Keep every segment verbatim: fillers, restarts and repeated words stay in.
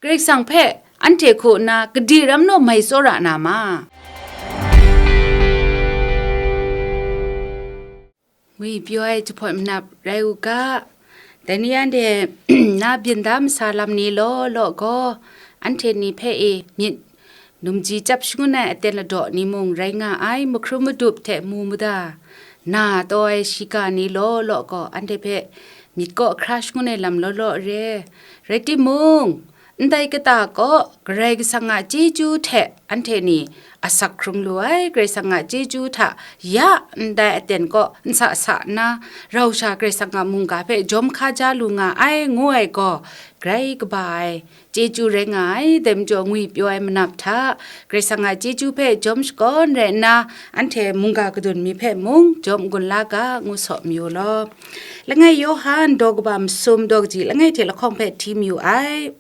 Karai Kasang hpe anhte hku nna gade ram naw mai tsawra na ma? Ngwi pyaw ai jahpawt manap rai u ga, dai ni anhte na byin da masa lam ni law law gaw, anhte ni hpe e myit numji chyap shangun ai aten ladaw ni mung rai nga ai, mahkrum madup hte mu mada na taw ai shiga ni law law gaw, anhte hpe myit kaw hkra shangun ai lam law law re. Rai timung, ndai kata kaw Karai Kasang a chyeju hte anhte ni asak hkrung lu ai, Karai Kasang a chyeju hta ya ndai aten kaw nsa sa nna, rau sha Karai Kasang a mungga hpe jawm hka ja lu nga ai, ngu ai gaw, grai kaba ai chyeju rai nga ai. Dai majaw, ngwi pyaw ai manap hta Karai Kasang a chyeju hpe jawm shakawn rai nna, anhte mungga kadun mi hpe mung jawm n-gun la ga, ngu saw mayu law. Langai Yawhan daw kaba masum daw kaji langai hte lahkawng hpe hti mayu ai.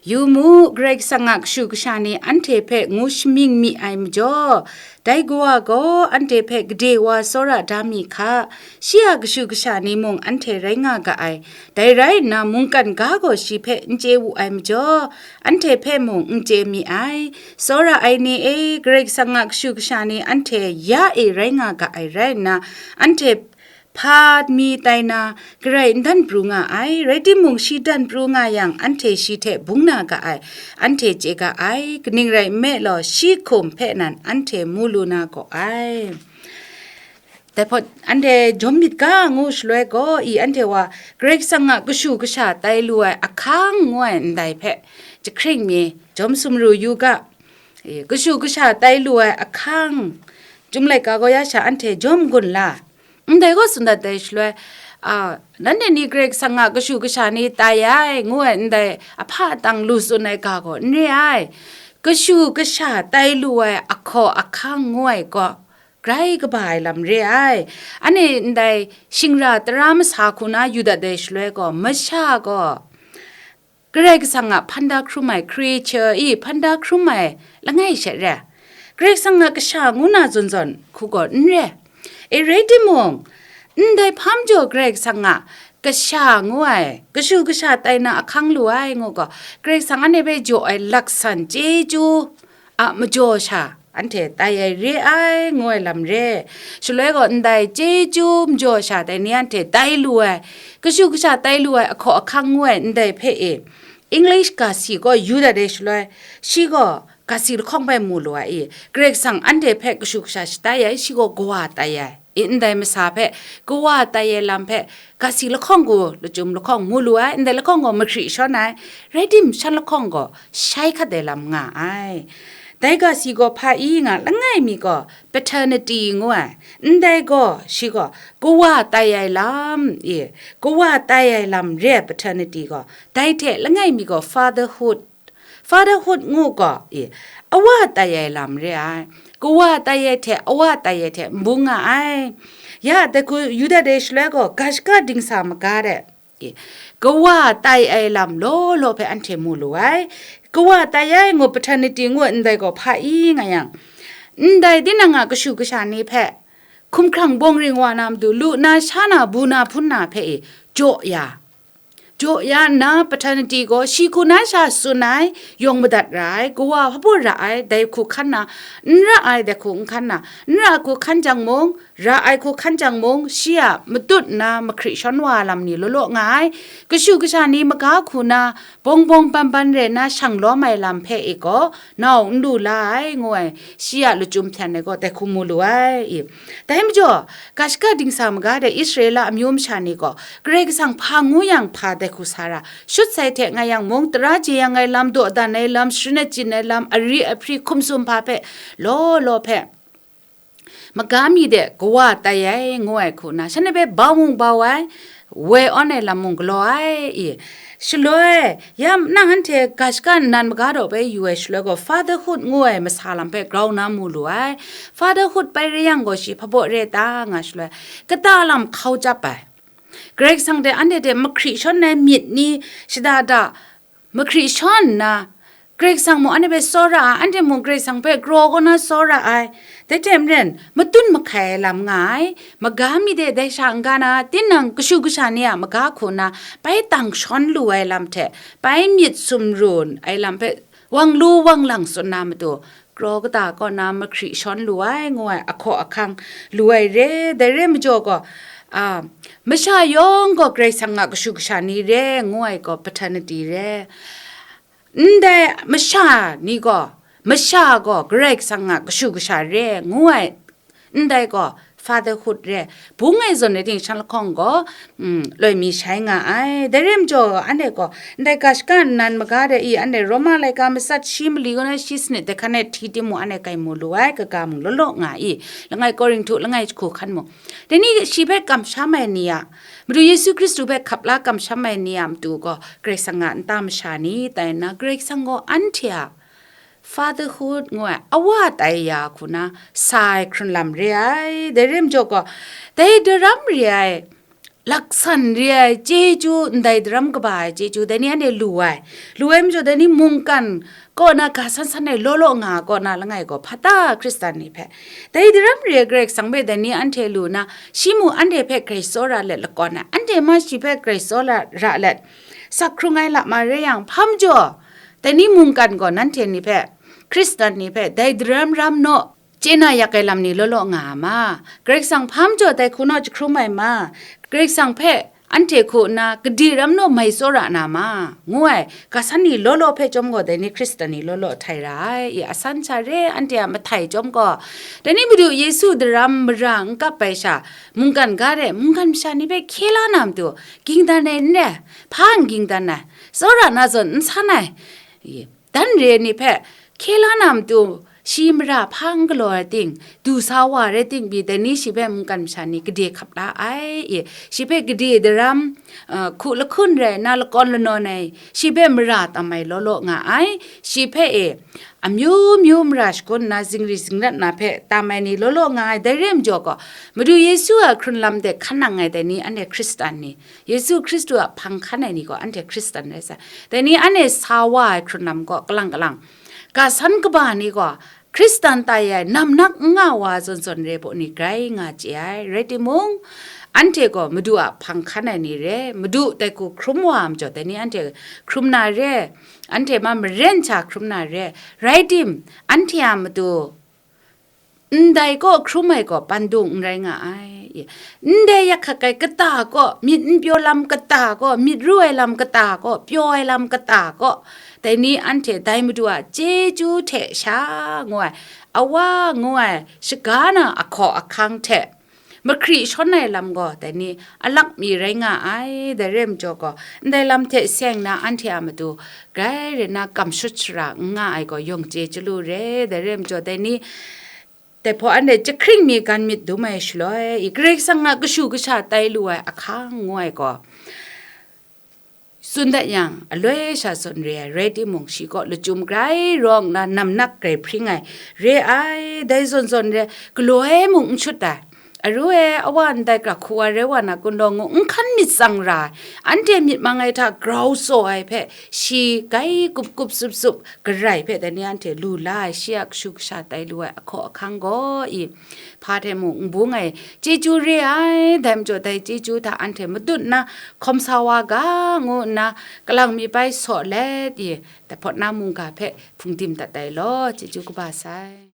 Yu mu, Karai Kasang a kashu kasha ni anhte hpe ngu shamying mi ai majaw, dai Kawa gaw anhte hpe gade wa tsawra da mi hka, shi a kashu kasha ni mung anhte rai nga ga ai. Dai rai nna, mungkan ga gaw shi hpe n chye wu ai majaw, anhte hpe mung n chye mi ai. Tsawra ai ni e, Karai Kasang a kashu kasha ni anhte ya e rai nga ga ai rai nna, anhte hpa mi tai na, Karai n dan pru nga ai, rai timung, shi dan pru nga yang, anhte shi hte bung na ga ai, anhte chye ga ai, kaning rai nme law, shi hkum hpe nan anhte mu lu na gaw ai. Dai hpawt anhte jawm myit ga ngu shaloi gaw, i anhte wa Karai Kasang a kashu kasha tai lu ai ahkang ngu ai ndai hpe jahkring mi jawm sumru yu ga. I, kashu kasha tai lu ai ahkang, Chyum laika gaw ya sha anhte jawm gun la, ndai gaw tsun dat ai shaloi, a, nanhte ni Karai Kasang a kashu kasha ni tai ai, ngu ai ndai ahpa atang lu tsun ai ga gaw n re ai. Kashu kasha tai lu ai ahkaw ahkang ngu ai gaw, grai kaba ai lam re ai. Anhte ndai shingra tara masa hku na yu dat ai shaloi gaw, masha gaw Karai Kasang a hpan da hkrum ai creature i hpan da hkrum ai langai she re. Karai Kasang a kasha ngu na zawn zawn hku gaw n re. E rai timung, ndai hpa majaw Karai Kasang a kasha ngu ai, kashu kasha tai na ahkang lu ai ngu gaw, Karai Kasang anhte hpe jaw ai laksan chyeju a majaw sha anhte tai ai re ai, ngu ai lam re. Shaloi gaw, ndai chyeju majaw sha tai ni anhte tai lu ai, kashu kasha tai lu ai ahkaw ahkang ngu ai ndai hpe e, English ga si gaw yu dat ai shaloi, shi gaw ga si lahkawng bai mu lu ai i, Karai Kasang anhte hpe kashu kasha shatai ai, shi gaw kawa tai ai. I, ndai masa hpe, kawa tai ai lam hpe, ga si lahkawng gaw lachyum lahkawng mu lu ai, ndai lahkawng gaw mahkri shawn ai, rai tim, shan lahkawng gaw shai hkat ai lam nga ai. Dai ga si gaw hpa i nga langai mi gaw paternity ngu ai, ndai gaw shi gaw kawa tai ai lam i, kawa tai ai lam re ai paternity gaw, dai hte langai mi gaw fatherhood, fatherhood ngu gaw i, awa tai ai lam re ai, kawa tai ai hte awa tai ai hte n bung nga ai. Ya, dai hku yu dat ai shaloi gaw, ga shaka dingsa maga de, i, kawa tai ai lam law law hpe anhte mu lu ai. Kawa tai ai ngu paternity ngu ndai gaw hpa i nga yang, ndai tinang a kashu kasha ni hpe hkumhkrang bawng ring wa na matu, lu na, sha na, bu na, hpun na hpe i, jaw ya. Jaw ya nna, paternity gaw shi hku na sha tsun ai, yawng madat ra ai, kawa hpabaw ra ai, dai hku hkan na, n ra ai, dai hku n hkan na, n ra ai hku hkan jang mung, ra ai hku hkan jang mung, shi a matut nna mahkri shawn wa ai lam ni law law nga ai, kashu kasha ni maga hku na, bawng bawng ban ban re nna shang lawm ai lam hpe i gaw, nau n lu la ai, ngu ai, shi a lachyum hpyan ai gaw dai hku mu lu ai i. Dai majaw, ga shaka dingsa maga de Israela amyu masha ni gaw, Karai Kasang hpa ngu yang hpa dai hku sa ra, shut sai hte nga yang mung, tara jeyang ai lam, dawdan ai lam, sharin achyin ai lam, ari ahpri hkum sum hpa hpe, law law hpe, maga mi de kawa tai ai, ngu ai hku na, shanhte hpe bau mung bau ai, woi awn ai lam mung galaw ai i. Shaloi, ya nang anhte ga shaka nnan maga daw bai yu ai shaloi gaw, fatherhood ngu ai masa lam hpe grau na mu lu ai. Fatherhood bai re yang gaw, shi hpabaw re ta nga shaloi, kata lam hkau chyap ai. Karai Kasang hte anhte hte mahkri shawn ai myit ni shada da mahkri shawn nna, Karai Kasang mung anhte hpe tsawra ai, anhte mung Karai Kasang hpe kraw kaw na tsawra ai. Dai hte maren, matun mahkai ai lam nga ai, maga mi de dai sha n-ga na, tinang kashu kasha ni a maga hku na, bai tang shawn lu ai lam hte, bai myit sumru ai lam hpe, wang lu wang lang tsun na matu, kraw kata kaw na mahkri shawn lu ai, ngu ai ahkaw ahkang lu ai re, dai re majaw gaw, a, masha yawng gaw Karai Kasang a kashu kasha ni re, ngu ai gaw paternity re. Ndai masha ni gaw, masha gaw Karai Kasang a kashu kasha re, ngu ai, ndai gaw fatherhood re, bung e zawn rai ting, shan lahkawng gaw, mm, loi mi shai nga ai. Dai re majaw, anhte gaw, ndai ga shaka nnan maga de i, anhte Roma laika matsat shi mali kaw na shi sanit de hkan e hti timung, anhte kai mu lu ai, kaga mung law law nga i, langai Korinhtu langai jahku hkan mung. Dai ni shi hpe kamsham ai ni a, Madu Yesu Hkristu hpe hkap la kamsham ai ni a matu gaw, Karai Kasang a nta masha ni tai nna, Karai Kasang gaw anhte a fatherhood ngu ai, awa tai ya hku na sa ai hkrun lam re ai. Dai re majaw gaw, dai daram re ai, laksan re ai chyeju, ndai daram kaba ai chyeju, dai ni anhte lu ai. Lu ai majaw, dai ni mungkan kaw na ga san san ai law law nga ai kaw na langai gaw, hpa ta Hkristan ni hpe? Dai daram re ai Karai Kasang hpe dai ni anhte lu na, shi mung anhte hpe grai tsawra let lakawn ai, anhte ma shi hpe grai tsawra let, sak hkrung ai lam ma rai yang, hpa majaw, dai ni mungkan gaw nanhte ni hpe, Hkristan ni hpe, dai daram ram naw, chye na yak ai lam ni law law nga a ma? Karai Kasang hpa majaw dai hku naw jahkrum ai ma? Karai Kasang hpe anhte hku nna gade ram naw mai tsawra na ma? Ngu ai, ga san ni law law hpe chyawm gaw, dai ni Hkristan ni law law htai ra ai. I, asan sha re, anhte a mahtai chyawm gaw, dai ni Madu Yesu daram mara n kap ai sha, mungkan ga de, mungkan masha ni hpe hkye la na matu, ging dan ai n re, hpa n ging dan ai, tsawra na zawn n san ai, i, dan re ai ni hpe hkye la na matu, shi mara hpa n galaw ai ting, du sa wa rai ting pyi, dai ni shi hpe mungkan masha ni gade hkap la ai, i, shi hpe gade daram, uh, hku lahkun rai nna lakawn lanawn ai, shi hpe mara tam ai law law nga ai, shi hpe e, amyu myu mara shagun nna zingri zingrat na hpe tam ai ni law law nga ai. Dai re majaw gaw, Madu Yesu a hkrun lam de hkan nang ai dai ni, anhte Hkristan ni, Yesu Hkristu a hpang hkan ai ni gaw, anhte Hkristan rai sai. Dai ni anhte sa wa ai hkrun lam gaw, kalang kalang, ga san kaba ni gaw, Hkristan tai ai namnak n nga wa zawn zawn re baw ni grai nga chye ai. Rai timung, anhte gaw Madu a hpang hkan ai ni re, Madu dai hku hkrum wa ai majaw, dai ni anhte hkrum na re, anhte ma maren sha hkrum na re. Rai tim, anhte a matu, ndai kaw hkrum ai gaw pandung n rai nga ai. Ndai yak hkak ai kata kaw, myit n pyaw lam kata kaw, myit ru ai lam kata kaw, pyaw ai lam kata kaw, dai ni anhte dai Madu a chyeju hte sha ngu ai, awa ngu ai, shaga na ahkaw ahkang hte mahkri shawn ai lam gaw, dai ni alak mi rai nga ai. Dai re majaw gaw, ndai lam hte seng na anhte a matu grai re na kamshut shara n nga ai gaw, yawng chye chyalu re. Dai re majaw, dai ni, dai hpaw anhte jahkring mi gan myit dum ai shaloi, i, Karai Kasang a kashu kasha tai lu ai ahkang ngu ai gaw, tsun dat yang, aloi sha zawn re ai rai timung, shi kaw lachyum grai rawng nna namnak grai hpring ai re ai, dai zawn zawn re, galaw ai mung n shut ai, aru e, awa ndai kra hku wa rai wa na kun law ngu, n hkan myit tsang ra ai, anhte myit mang ai hta grau tsaw ai hpe, shi grai kup kup sup sup garai hpe dai ni anhte lu la ai, shi a kashu kasha tai lu ai ahkaw ahkang gaw, i, hpa hte mung n bung ai chyeju re ai. Dai majaw, dai chyeju hta anhte matut nna hkawm sa wa ga, ngu nna kalang mi bai saw let, i, dai hpawt na mungga hpe hpungdim dat ai law, chyeju kaba sai.